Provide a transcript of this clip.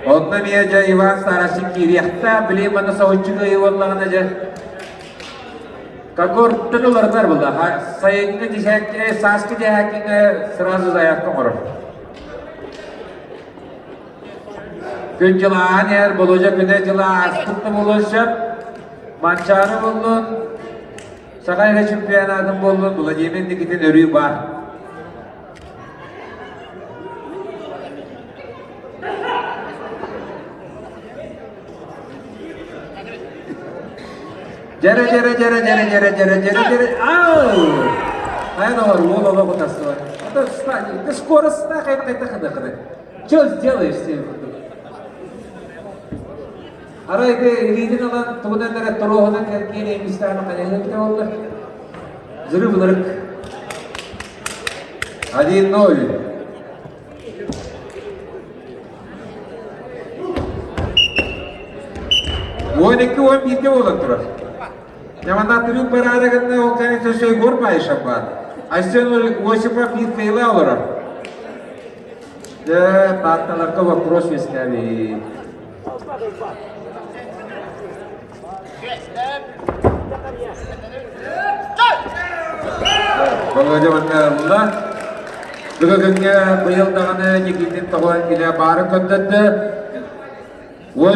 Онно эмиэ дьэ Иван Старостин киириэхтээх, били манна соһуччу кыайыы буоллаҕына дьэ Когортан уларытар буолла. Сайыҥҥы десятки, сааскы десяткиҥэ сразу заявка оҥорор. Күн дьыл ааһан иһэр, Болуодьа күнэ-дьыла ааспыт да буолуон сөп. Манчаары буоллун, Саха эрэ чемпионатын буоллун, Владимир Никитин өрүү баар. Дьэрэ дьэрэ дьэрэ дьэрэ дьэрэ дьэрэ дьэрэ дьэрэ ау! Хайа доҕор, уол олох утастыбат. Ты скоростная хайта хада Что сделаешь себе курдук? Арай ити илиитин ылан тугунан эрэ торуоһунан кэлгиэн эмистэҕинэ хайаһыа буолла. Взрыв ынырык. 1-0. 12 11 буолан турар. Ньаманнаах трюк бараары гынна ол кэнниттэн өссө Егор Баишев баар. Айсен Осипов биир кыайыылаах олорор. Дьэ, Таатталарга вопрос үөскээбит. Володя манна ылла. Бүгүҥҥэ быйыл даҕаны Никитин тоҕо килэ баарын көрдөрдө.